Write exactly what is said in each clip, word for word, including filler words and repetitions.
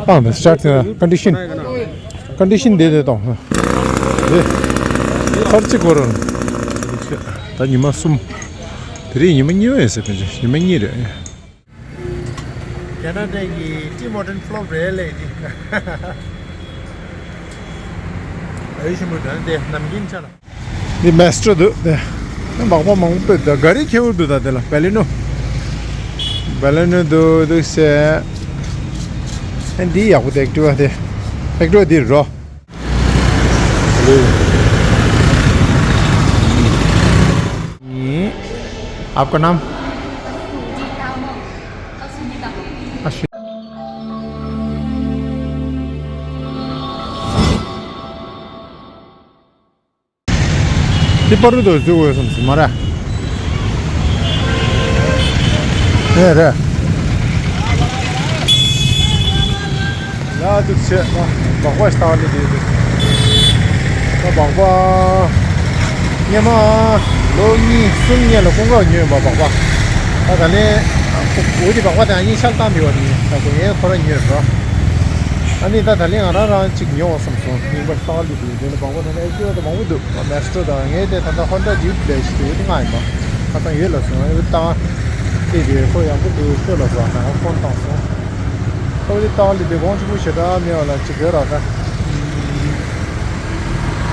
ཨ་ནི་སི་ཊར་ཊི་ཀོན་ཌི་ཤན། ཀོན་ཌི་ཤན་དེ་དེ་དང་། དེ་ཁར་ཅི་གོ་རོ། ད་ཉི་མ་གསུམ། དེ་རིང་ཉི་མ་གཉིས་པ་ཡིན་ཟེར་ཕན་ཆད་ཉི་མ་གཉིས་རེད། ཁེ་ན་ཌ་གི་ཊི་མོར་ཊན་ཕློབ་རེད་ལས་ཀྱི། ཨའི་ཤི་མུ་དང་དེ་ནམ་རྒྱུན་ཆ་ལ། འདི་མེ་སི་ཊྲོ་འདུག་དེ། སྦག་སྦག་མང་པོ་འདུག་ག་རི་ཁྱེའུ་འདུག་ད་དེ་ལ་བེ་ལི་ནོ། བེ་ལི་ནོ་འདུག་འདུག་ཟེར། ཨེ་འདི་ཡག་པོ་འདུག་ཨེག་ཊི་ཝ་དེ། ཨེག་ཊི་ཝ་འདི་རོ། हेलो। आपका नाम? अश्विन। འདི་པར་རུ་དུ་བཟོས་དགོས་བསམ་སོང་མ་རེད། ཨེ་རེད། ཡ་འདུག་བྱས་ན་སྦག་སྦག་ཞིག་བཏང་ནས་བསྡད་འདུག་ད་སྦག་སྦག་སྔོན་མ་ལོ་གཉིས་གསུམ་སྔོན་ལ་ཀུན་དགའ་ཉོས་ཡོད་པ་སྦག་སྦག་ད་ད་ལན་འོ་དེ་སྦག་སྦག་དེ་ཨ་ཉིན་ཤར་བཏང་འདི་བ་དེ་ཡིན་ད་དགོས་ཡས་ཁོ་རང་ཉོས་རོ། ཨ་ནི་ད་ད་ལན་ང་རང་རང་གཅིག་ཉོ་བསམ་སོང་རྙིང་པ་ཞིག་བཏང་འདི་དེ་དེ་ནི་སྦག་སྦག་དེ་ནི་ཨེ་ཅི་བ་དེ་མང་པོ་འདུག་མེ་སི་ཊྲོ་དང་ངས་དེ་ད་ལྟ་ཧོན་ཌ་ཇིབ་ལས་ཤིག་དེ་འོ་དེ་ང་ཡིན་པ་ཁ་ཚང་ཡོད་ལ་སོང་ཨེ་བཏང་དེ་དེ་ཁོ་ཡག་པོ་འདུག་ཤོད་ལ་སོང་ང་ཧོན་བཏང་སོང་། ཨོ་དེ་ཏང་ལི་དེ་གོང་ཆེན་པོ་ཞེ་དྲག་མེད་པ་ལ་ཅིག་དགོས་ར་ད།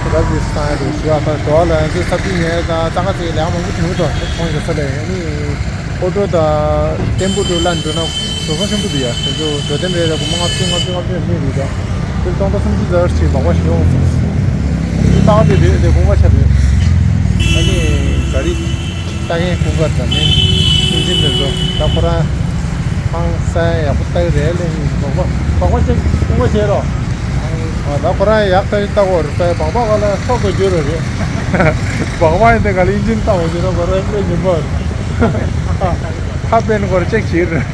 ཁོ་ད་དེ་སང་ཡ་དེ་ཞུ་ཡ་ད་དོ་ལ་ཡང་དེ་ས་དུས་ཉལ་ད་ཙང་ཁ་ཚེ་ལས་མང་པོ་དེ་མི་ཏོ་ཚོང་གི་ས་ལས་ཨ་ནི། ཨོ་ཏོ་ད་ཏེམ་པོ་ཏུ་ལ་འགྲོ་ན་འགྲོ་སོང་ཆེན་པོ་དེ་ཡ་དེ་ཚོ་འགྲོ་དེམ་རེ་རེ་སྒོར་མོ་ལྔ་བཅུ་ལྔ་བཅུ་ལྔ་བཅུ་མི་རེད་ད། དེ་སྟོང་ཕྲག་སུམ་ཅུ་ཙམ་ཞིག་མག་པ་ཞིག་ཡོང་སོང་། དེ་ཏང་དེ་དེ་དེ་གོང་ཁ་ཆ་རེད། ཨ་ནི་ག་རི། ལྟ་མཁན་ཀུན་དགའ་དང་ནི་ཨིན་ཇིན་དེ་ཚོ་ད་ཁོ་རང་ཧང་སང་ཡག་པོ་ལྟ་གི་རེད་ལས་ནི་སྦག་སྦག་སྦག་སྦག་ཅིག་ཀུན་དགའ་བྱེད་རོགས། ཨ་ད་ཁོ་རང་ཡག་ལྟ་ཡི་ལྟ་གོ་རེད་ད་སྦག་སྦག་ག་ལ་ཤོག་གོ་རྒྱུ་རེད་རེད། སྦག་སྦག་ཡིན་ད་ག་ལ་ཨིན་ཇིན་ལྟ་གོ་རྒྱུ་ན་ཁོ་རང་ཨེ་ཉིན་པར་ཁ་པན་གོ་ར་ཅེག་བྱེད་རེད།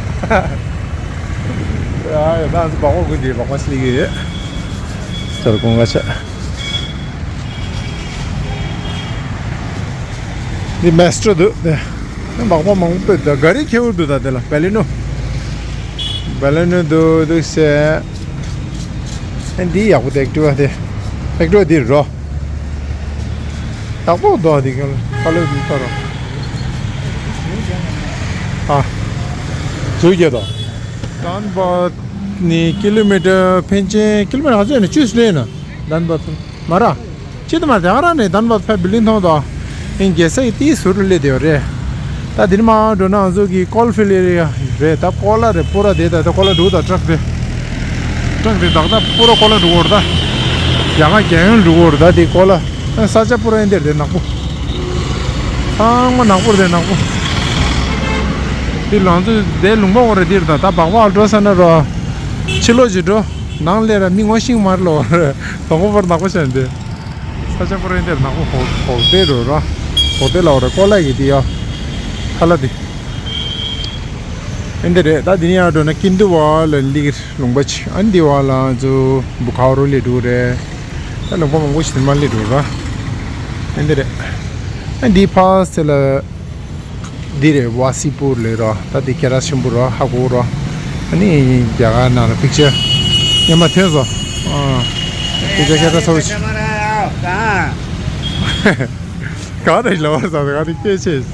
ཨ་ཡ་ད་སྦག་སྦག་ཀུན་དེ་སྦག་སྦག་སླེབས་ཡོད། ཚར་ཀུན་དགའ་ཆ། འདི་མེ་སི་ཊྲོ་འདུག་དེ། སྦག་སྦག་མང་པོ་འདུག་ག་རི་ཁྱེའུ་འདུག་ད་དེ་ལ་བེ་ལི་ནོ། བེ་ལི་ནོ་འདུག་འདུག་ཟེར། ཨེ་འདི་ཡག་པོ་འདུག་ཨེག་ཊི་ཝ་དེ། ཨེག་ཊི་ཝ་འདི་རོ། ཡག་པོ་འདུག་འདི་ག་ལ་ཁ་ལོ་འདི་ལྟ་རོ། ཨ། ཇུ་རྒྱལ་དང་། དཱན་བད་ནི་ཀི་ལོ་མི་ཊར་ཕན་ཆད་ཀི་ལོ་མི་ཊར་ག་ཚོད་ཡིན་ན་བཅུ་ཙམ་ཡིན་ན་དཱན་བད་མ་ར། ཅི་ལྟར་མ་དེ་ག་རང་ནས་དཱན་བད་ཕ་བི་ལིང་ཐོང་དང་། ཨིན་རྒྱལ་ས་ཡི་ཏི་ཟུར་ལས་དེ་རེད། ད་དེ་ནི་མ་འགྲོ་ན་ང་ཚོ་གི་ཀོལ་ཕིལ་ཨེ་རི་ཡ་རེད་ད་ཀོ་ལ་རེད་པོ་ར་དེ་ད་ད་ཀོ་ལ་འགྲོ་ད་ཊྲག་དེ། ཊྲག་དེ་ད་ད་པོ་ར་ཀོ་ལ་འགྲོ་གོ་ར་ད། རྒྱ་གར་རྒྱལ་ཡོངས་འགྲོ་གོ་ར་ད་དེ་ཀོ་ལ། ས་ཆ་པོ་ར་ཨིན་དེར་དེ་ནག་པོ། ཚང་མ་ནག་པོར་དེ་ནག་པོ། དེ་ལང་ཚོ་དེ་ལུང་པ་འོ་རེད་དེར་ད་ད་སྦག་སྦག་འགྲོ་ས་ན་རོ། ཕྱི་ལོགས་ཀྱི་འགྲོ། ནང་སླེབས་ར་མི་ངོ་ཤེས་མ་རེད་ལོ། དང་པོ་བར་ནག་པོ་བྱས་འདི། ས་ཆ་པོ་རེད་འདིར་ནག་པོ་ཧོག་ཧོག་དེ་རོ་ར། ཧོག་དེ་ལ་འོ་ར་ཀོ་ལ་གི་དེ་ཡ། ཁ་ལ་དེ། ཨེ་འདི་རེད་ད་དེ་ནི་ཡར་འགྲོ་ན་ཀིན་དུ་བ་ལ་ལིག་ལུང་པ་ཅིག་ཨ་འདི་བ་ལ་ཚོ་བུ་ཁ་རོ་ལི་འགྲོ་རེད། ད་ལུང་པ་མང་པོ་ཞིག་མ་ལི་འགྲོ་ར། ཨེ་འདི་རེད། ཨ་འདི་ཕ་སེ་ལ། འདི་རེད་ཝ་སི་པུར་ལས་རོ། ད་འདི་ཁྱེད་རང་ཆེན་པོ་རོ་ཧ་གོ་རོ། ཨ་ནི་རྒྱ་གར་ནང་ལ་པིག་ཅར་ཉི་མ་ཐོན་སོང་། ཨ། པིག་ཅར་ཁྱེད་རང་ཚོ་ཞིག་གང་རེད་ལོ་བར་ཟ་ག་དེ་སྐད་ཆེ།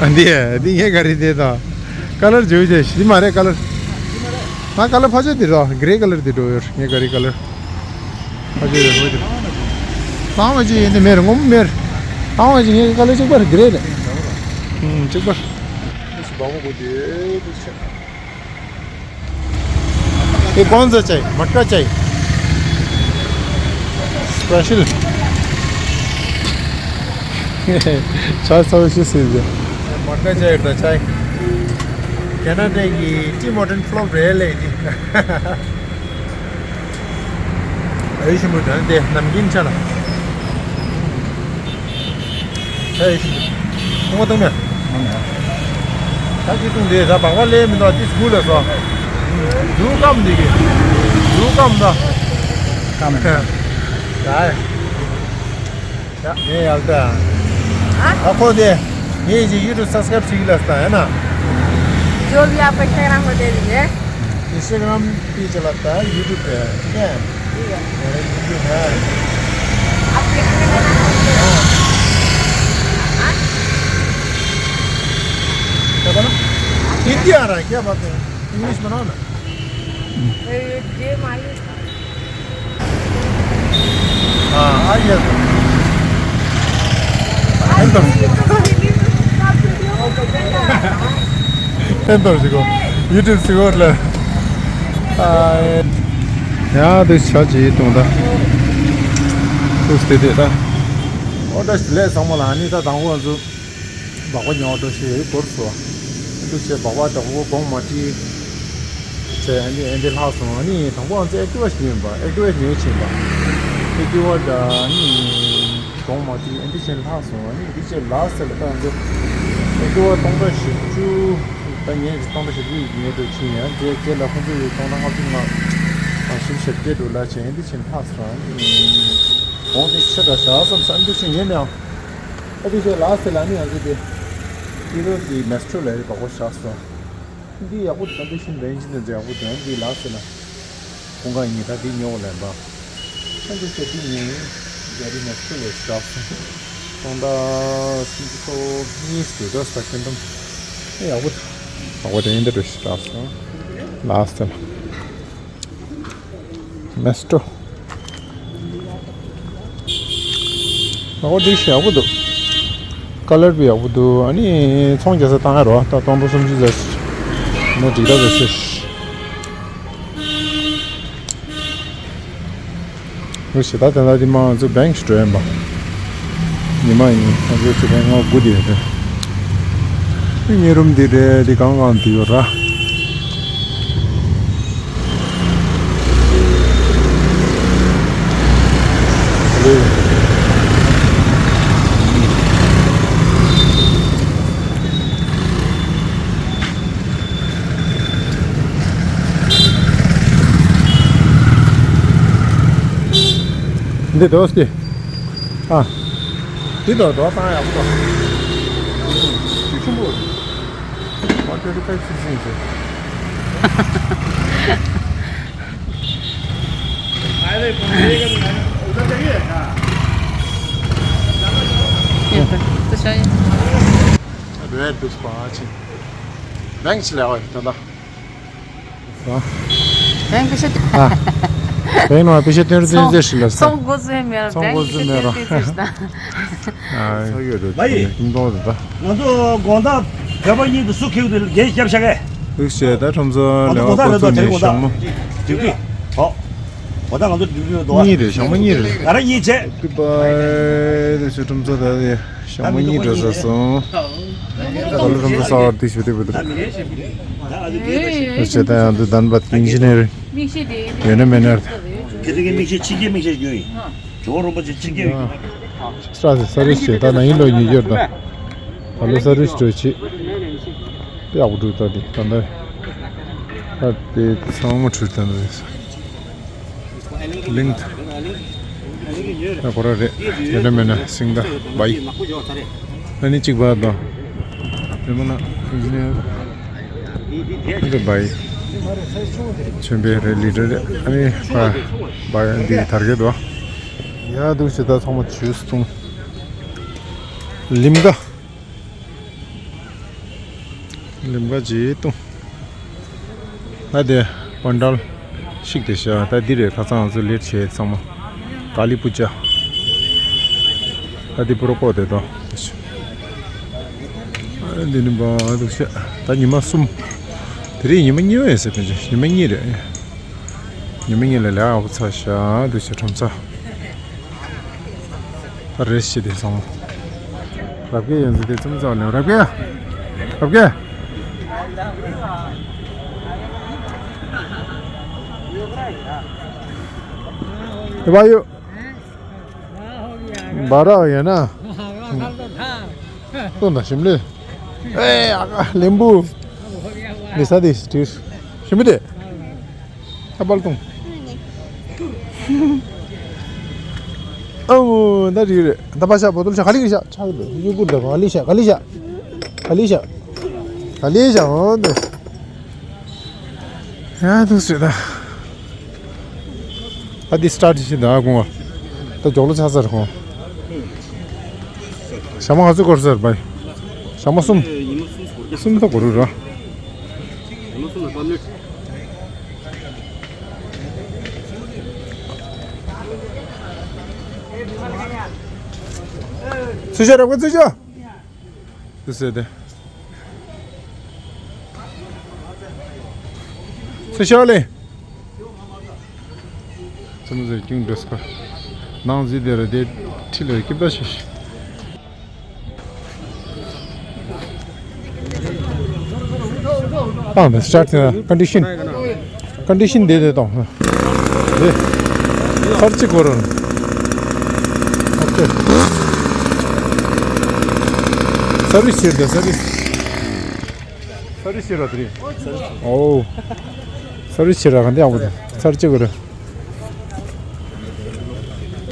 ཨ་འདི་འདི་ངའི་ག་རེ་དེ་དང་། ཀ་ལར་བརྗོད་བྱས་ཤི་མ་རེད་ཀ་ལར། ང་ཀ་ལར་ཕ་ཆོས་དེ་རོ་གྷི་རེ་ཀ་ལར་དེ་འགྲོ་ཡོད་ངའི་ག་རེ་ཀ་ལར། ཕ་ཆོས་ཡོད་ཧོ་དེ། ལང་བ་ཅི་ཡིན་དེ་མེར་ངོམ་མེར། ལང་བ་ཅི་ངའི་ཀ་ལར་གཅིག་པར་གྷི་རེ་རེད། ཨུམ་གཅིག་པར། ཨེ་སི་བ་མོ་གོ་དེ་དེ་ཆེ། ये कौन सा चाय? मटका चाय? स्पेशल। चाय सब इसी से दे। मटका चाय तो चाय। कनाडा की टी मॉडर्न फ्लो ब्रेल है जी। अरे शिमला जाने दे, नमकीन चना। ཨེ་ཤི། ཁོང་ཁ་བཏང་མེད། ད་ཅི་བཏུང་དེ་ད་བག་པ་ལས་མི་འདུག་ཏིས་དགུ་ལ་སོ། རུ་སྐམ་འདི་གི། རུ་སྐམ་ད། སྐམ་ཡ། ཡ། ཡ་ངས་ཡག་ད། ཨ་ཁོ་དེ། ངས་ཅི་ཡུ་ཊུབ་སབ་སི་ཀ་རབ་བྱེད་ཀྱི་ལ་ས་ཡ་ན། जो भी आपका Instagram को दे दीजिए। Instagram भी चलाता है, YouTube पे है, ठीक है? ठीक है। मेरा YouTube है। आप click करना। हाँ। क्या बोला? हिंदी आ रहा है, क्या बात है? English बनाओ ना। ये, ये, ये मालिक। ཨ། ཨ་ཡ། ཨེ་འདུག་ཨེ་འདུག་ཞིག་གོ། ཡུ་ཊུབ་ཞིག་གོ་ལ། ཨ། ཡ་དེ་ཆ་ཅི་གཏོང་ད། དུས་དེ་དེ་ད། ཨོ་ད་ལས་ཚང་མ་ལ་ཨ་ནི་ད་དང་པོ་ང་ཚོ། སྦག་སྦག་ཉོ་འགྲོ་ཞེས་སྐོར་སོ། འདུག་བྱས་སྦག་སྦག་དང་པོ་གོང་མ་ཏི། བྱས་ཨ་ནི་ཨེ་འདི་ལྷག་སོང་། ཨ་ནི་དང་པོ་ང་ཚོ་ཨེག་ཊི་ཝ་ཞིག་ཡིན་པ། ཨེག་ཊི་ཝ་ཉོས་ཕྱིན་པ། ཨེག་ཊི་ཝ་དང་ཨ་ནི་གོང་མ་ཏི་ཨེ་འདི་བྱས་ལྷག་སོང་། ཨ་ནི་འདི་བྱས་ལ་སེ་ལ་ད་ང་ཚོ་ཨེག་ཊི་ཝ་སྟོང་ཕྲག་བཞི་བཅུ། ད་ངས་སྟོང་ཕྲག་བཞི་བཅུ་ཡི་ཉོས་འགྲོ་ཕྱིན་ཡང་རྗེས་རྗེས་ལ་ཁོང་ཚོ་ཡི་སྟོང་ཕྲག་ལྔ་བཅུ་ང་བཞི་བཅུ་ཞེ་བརྒྱད་འགྲོ་ལ་བྱས། ཨེ་འདི་བྱས་ལྷག་སོང་། ཨ་ནི་གོང་དེ་ཆེ་དྲགས་ཤག་བསམ་སོང་། ཨེ་འདི་བྱས་ཡིན་ནའང་། ཨ་དེ་བྱས་ལ་སེ་ལ་ནི་ང་ཚོ་དེ། ཀི་རོ་དེ་མེ་སི་ཊོ་ལ་ཡོད་པ་གོ་ཤག་སོང་། འདི་ཡག་པོ་འདུག་ད་འདི་བཞིན་རེན་ཇི་འདི་ཚོ་ཡག་པོ་འདུག་འདི་ལ་སེ་ལ། ཁོང་ག་ཡིན་ད་འདི་ཉོ་ལེན་པ། ཨ་འདི་བྱས་འདི་ཉོས། རྒྱ་རི་མེ་སི་ཊོ་ལ་ཤག་སོང་། སྟོང་ཕྲག་སུམ་ཅུ་སོ་གཉིས་འདུག་ད་ས་ཁྱོན་བསྡོམས། ཨེ་ཡག་པོ་འདུག་ཡག་པོ་དེ་ཡིན་འདི་འདྲ་ཞིག་ཤག་སོང་། ལ་སེ་ལ། མེ་སི་ཊོ། ཨོ་འདི་ཞེ་པོ་འདུག་ཀ་ལར་བི་ཡག་པོ་འདུག་ཨ་ནི་ཚོང་རྒྱག་ས་བཏང་ཡ་རོ། ད་སྟོང་ཕྲག་སུམ་ཅུ་ཟེར། ནས་འགྲིག་ད་ཟེར་ཤེས། འོ་ཞེ་ད་ད་ད་འདི་མ་ང་ཚོ་བེང་ཞིག་འགྲོ་ཡིན་པ། ཉི་མ་ཡིན། ང་ཚོ་ཚེ་གང་ང་དགུ་དེ་རེད། ཉེ་རུམ་འདི་རེད། འདི་གང་གང་འདི་ཡོད་ར། འདི་དོ་སྟེ། ཨ། འདི་དོ་དོ་བཏང་ཡག་པོ་དང་། ཞེ་ཆེན་པོ། One twenty five cc ཟེར། རེད་འདུག་པ་ཅི། བེང་ཅི་ལས་འོས་ད་ལྟ། ཨ། བེང་པེ་ཤ། ཨ། བེང་ནང་པེ་ཤ་སྟོན་རུ་སྟོན་རྩེ་ཞིག་ལ་ས། ཚོང་འགོ་བཟོས་མེད་ལ་ཚོང་འགོ་བཟོས་མེད་ར། ཨ། ས་ཡོད་རེད། མ་ཡིན། ཀུང་ཏོང་རེད་ད། ང་ཚོ་དགོང་དག་བོད་པ་གཉིས་དུ་སུ་ཁེའུ་དུ་རྒྱན་སྐྱབས་ཤག་གས། ལུགས་བཤད་ད་ཁྲོམ་ཚོ་ང་ཚོ་ལེ་བ་དགོང་དག་སྐོར་རེད་ཚོ་ད་དེ་ནས་དགོང་དག་ཞང་མོ། དེ་དུས། ཨོ། དགོང་དག་ང་ཚོ་དུས་དུས་འདུག་གཉིས་རེད། ཞང་མོ་གཉིས་རེད། ང་རང་གཉིས་བྱས། ཀུ་པ། དེ་ཚོ་ཁྲོམ་ཚོ་ད་དེ་ཞང་མོ་གཉིས་འགྲོ་ས་སོང་། ད་ལོ་ཁྲོམ་ཚོ་ས་བར་དུ་ཞུ་དེ་བུ་དུ། ལུགས་བཤད་ད་ཡང་དུ་དན་པ་ཨིན་ཇི་ནེར་ཡོད་ན་མེད་ན། དེ་རིང་གི་མིག་ཤེལ་ཕྱི་རྒྱལ་མིག་ཤེལ་ཉོས་ཡིན། ཇོ་བོ་རིན་པོ་ཆེ་ཕྱི་རྒྱལ་ཡོད། ས་རེ་ས་རེ་ཞེས་ད་ན་ཡིན་ལོ་ཉིས་བརྒྱ་ད། ད་ལོ་ས་རེ་སྤྲོད་ཆེ། དཔེ་ཡག་པོ་འདུག་ད་དེ་ད་ད། ད་དེ་ཚང་མ་འཁྲུལ་ད་ནི་རེད། གླིང་ད། ད་ཁོ་ར་རེད། ཡོད་ན་མེད་ན་སིང་ད་བའི། ཨ་ནི་གཅིག་བར་དང་། རེ་མ་ན་ཨིན་ཇི་ནེར། འདི་བའི། ཆེན་པོའི་རེད། ལི་ཏྲ་རེད། ཨ་ནི་པ། བའི་འདི་དར་གེ་དོ། ཡ་འདུག་ཞེ་ད་ཚང་མ་ཇུས་བཏུང་། ལིམ་ག། ལིམ་ག་ཇི་བཏུང་། ད་དེ་པན་ཌལ་ཤིག་དེ་ཤ་ད་འདི་རེད། ཁ་སང་ང་ཚོ་ལེཊ་བྱས་ཚང་མ། ཀ་ལི་པུ་ཇ། ད་འདི་པུ་རོ་ཀོ་དེ་དང་། འདི་ནི་བ་འདུག་ཤ་ད་ཉི་མ་གསུམ། དེ་རིང་ཉི་མ་གཉིས་པ་ཡིན་ཟེར་ཕན་ཆད་ཉི་མ་གཉིས་རེད། ཉི་མ་གཉིས་ལ་ལས་ཨ་བུ་ཚ་ཤ་འདུག་ཤ་ཁྲོམ་ཚ། རེ་ཞིག་དེ་སོང་། རབ་རྒྱས་ཡོན་ཟེར་དེ་ཙམ་ཙམ་ལེན། རབ་རྒྱས། རབ་རྒྱས། ये भाई, बारह हो गया ना? तो ना शिमले। ए, आका, नींबू। निशा दी, शिमले। ཨ་པལ་ཏུང་། ཨོ་ད་རི་རེད། ད་པ་ཤ་བོ་ཏོལ་ཤ་ག་ལི་གི་ཤ་ཆག་གི་འདུག་ཡུ་གུར་ད་ག་ལི་ཤ་ག་ལི་ཤ་ག་ལི་ཤ་ག་ལི་ཤ་འོ་འདི། ཡ་དུ་སྲིད་ད། ཨ་འདི་སི་ཊར་ཊི་ཞིག་ད་གོང་བ། ད་མགྱོགས་ལོ་ཆགས་ཚར་ཁོང་། ཞྭ་མོ་ག་ཚོད་འགོར་ཚར་བའི། ཞྭ་མོ་གསུམ། གསུམ་ད་འགོར་རུ་ར། ཚུར་ཤོག་ར་བ་ཚུར་ཤོག་དུ་ཟེར་ཏེ། ཚུར་ཤོག་ལེ། ཚུར་མི་ཟེར་ཀྱུང་འགྲོ་སྐོར། ནང་ཟི་དེ་ར་དེ་ཁྲི་ལ་སྐྱིད་པ་ཞིག་བཏང་ནས་སི་ཊར་ཊི་ཀོན་ཌི་ཤན། ཀོན་ཌི་ཤན་དེ་དེ་དང་། དེ། ཚར་གཅིག་གོ་རོ། ཨོ་ཀེ། སར་བི་སི་བྱེད་དེ་སར་བི་སི། སར་བི་སི་བྱེད་རོགས་དེ་རིང་། ཨོ། སར་བི་སི་བྱེད་ར་ག་འདི་ཡག་པོ་དང་ཚར་གཅིག་གོ་རོ།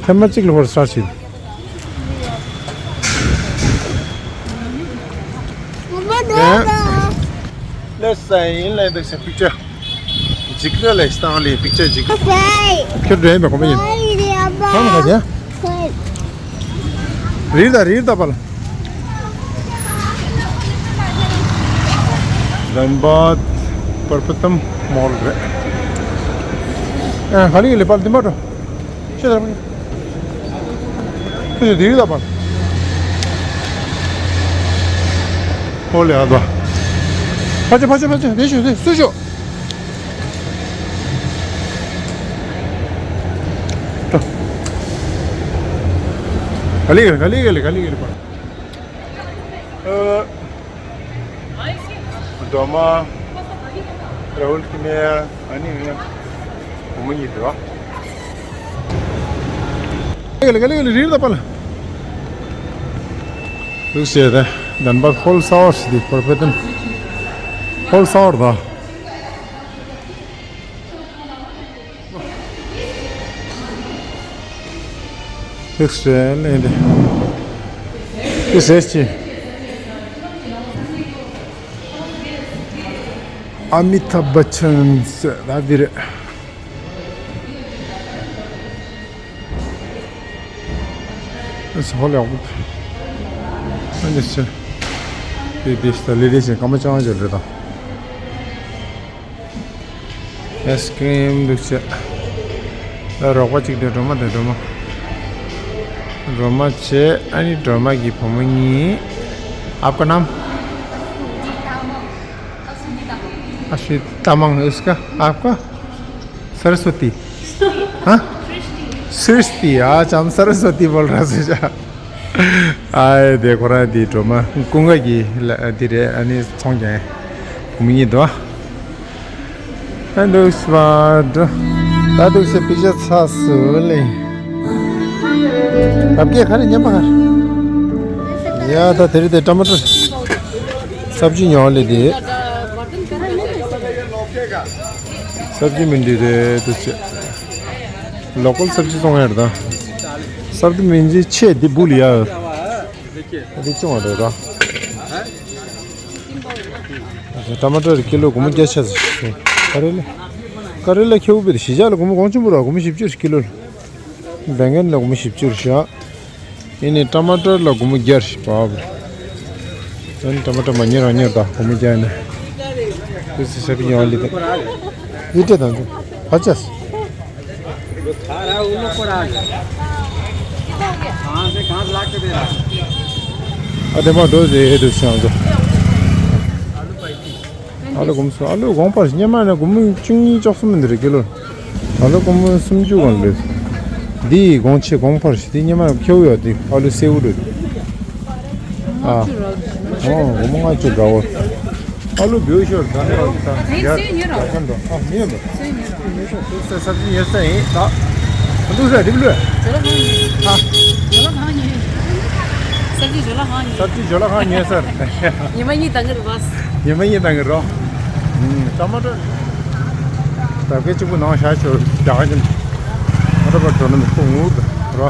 ཐེངས་མ་གཅིག་ལ་ཧོར་སར་བྱེད། Let's say, let's take a picture. འཇིགས་ར་ལས་སྟངས་ལས་པིག་ཅར་འཇིགས། ཁྱོད་འདྲེན་པའི་གོ་མ་ཡིན། ཁམ་ག་ཅེ། རིར་ད་རིར་ད་པལ། དྷན་བཱད་པར་པ་ཏམ་མོལ་རེད། ཨ་ག་ལི་ལི་པལ་དི་མ་ཏོ། ཤེས་ད་ར་མ་ཤེས། ཤེས་ཤེས་དེ་རིགས་ལ་བར། ཧོ་ལེ་ཨ་བ། ཕ་ཆེ་ཕ་ཆེ་ཕ་ཆེ་དེ་ཤོད་དེ་སུ་ཤོད། ག་ལི་ག་ལི་ག་ལི་ག་ལི་ག་ལི་བར། སྒྲོལ་མ། རཱ་ཧུལ་གྱི་ནས་ཨ་ནི་ཡང་བུ་མོ་གཉིས་འདུག་ཨ། ལེ་ལེ་ལེ་ལེ་རིར་ད་པ་ལ། ལུགས་བྱས་ཏེ་དྷན་བཱད་ཧོལ་སའོར་སི་དེ་པར་པེ་ཏན་ཧོལ་སའོར་ད། ཧིག་སེ་ལེ་འདི། ཧིག་སེ་ཅི། ཨ་མི་ཐབ་བྷ་ཆན་ཟེར་ད་འདི་རེད། ཨེ་ཧོ་ལེ་ཨོ། ཨ་འདི་ཅི། འདི་འདི་ད་ལི་ལི་ཅན་སྐར་མ་ཅང་ཅོ་རེད་ད། ཨའི་སི་ཀི་རིམ་འདུག་བྱས། ད་རོགས་པ་གཅིག་དེ་སྒྲོལ་མ་དེ་སྒྲོལ་མ། སྒྲོལ་མ་བྱས་ཨ་ནི་སྒྲོལ་མ་གི་བུ་མོ་གཉིས། आपका नाम? अश्विता मांग। इसका? आपका? सरस्वती। हाँ? सृष्टि। हाँ, हम सरस्वती बोल रहा था। ཨ་དེ་ཁོ་རང་དེ་སྒྲོལ་མ་ཀུན་དགའ་གི་ལ་དེ་རེད། ཨ་ནི་ཚོང་རྒྱག་མི་གཉིས་འདུག་ཨ་འདུག་སྤ་འགྲོ། ད་འདུག་སེ་པིག་ཅར་ཚ་སུ་ལེ། རབ་རྒྱས་ག་རེ་ཉན་པ་ག་རེ། ཡ་ད་དེ་རེད་དེ་ཊ་མ་ཊར། སབ་ཇི་ཉོ་ལེ་དེ། སབ་ཇི་མི་འདི་རེད་འདུག་སེ། ལོ་ཀལ་སབ་ཇི་བཙོང་ཡ་རེད་ད། སབ་ཇི་མི་འདི་ཆེ་འདི་བུ་ལི་ཡ། ཨ་འདི་ཅུང་བ་རེད་ར། ཊ་མ་ཊར་ཀི་ལོ་སྒོར་མོ་བརྒྱ་ཆ་ཟེར། ཀ་རེ་ལ། ཀ་རེ་ལ་ཁེའུ་བེ་དེ་གཞིས་ཆགས་ལ་སྒོར་མོ་གོང་ཆེན་པོ་ར་སྒོར་མོ་བཞི་བཅུ་རེད་ཀི་ལོ་ལ། བེང་གན་ལ་སྒོར་མོ་བཞི་བཅུ་རེད་ཤག་ཡིན་ནའི་ཊ་མ་ཊར་ལ་སྒོར་མོ་བརྒྱ་རེད་ཤག་བ་བ། ཨ་ནི་ཊ་མ་ཊར་མ་ཉེ་རང་ཉེ་ར་ད་སྒོར་མོ་བརྒྱ་ཡིན་ན། དུས་སུ་ཤ་པི་ཉོ་ལི་དང་། ཡིད་སྤྲད་དང་ཚོ། ཕ་ཆས། कहाँ से, कहाँ से ला के दे रहा है? ཨ་དེ་མ་འགྲོ་ཟེར་ཨེ་འདུག་སེ་ང་ཚོ། ཨ་ལུ་གོང་སུ་ཨ་ལུ་གོང་འཕར་སྙེ་མ་ནས་སྒོར་མོ་བཅུ་གཉིས་བཅུ་གསུམ་མི་འདི་རེད་ཀི་ལོ། ཨ་ལུ་སྒོར་མོ་སུམ་ཅུ་གོང་རེད། འདི་ཡི་གོང་ཆེ་གོང་འཕར་ཞིག་འདི་སྙེ་མ་ཁེའུ་ཡོད་འདི་ཨ་ལུ་སེའུ་རེད། ཨ། ཨོ་སྒོར་མོ་ལྔ་བཅུ་འདྲ་བོ། ཨ་ལུ་བེའུ་ཤོར་ད་ནི་ཨ་ལུ་ད་ཡར་ཡར་ཁ་འགྲོ། ཨ་མི་ཡོད་མེད། འདུག་ས་སབ་ཇི་ཉོས་ས་ཡིན་ད། འདུག་ས་རིབ་ལོས། ཇོ་ལ་ཁང་ཉོས། ཨ། ཇོ་ལ་ཁང་ཉོས། སབ་ཇི་ཇོ་ལ་ཁང་ཉོས། སབ་ཇི་ཇོ་ལ་ཁང་ཉོས་སར། ཉི་མ་གཉིས་བཏང་གི་རེད་བ། ཉི་མ་གཉིས་བཏང་གི་རོ། ཨུམ། ཊ་མ་ཊར། ད་སྐད་གཅིག་པུ་ནང་བཞག་ཆོག་རྒྱག་གི་ཨ་ཊ་པ་འགྲོ་ན་མི་ཁོ་ངུ་རོ།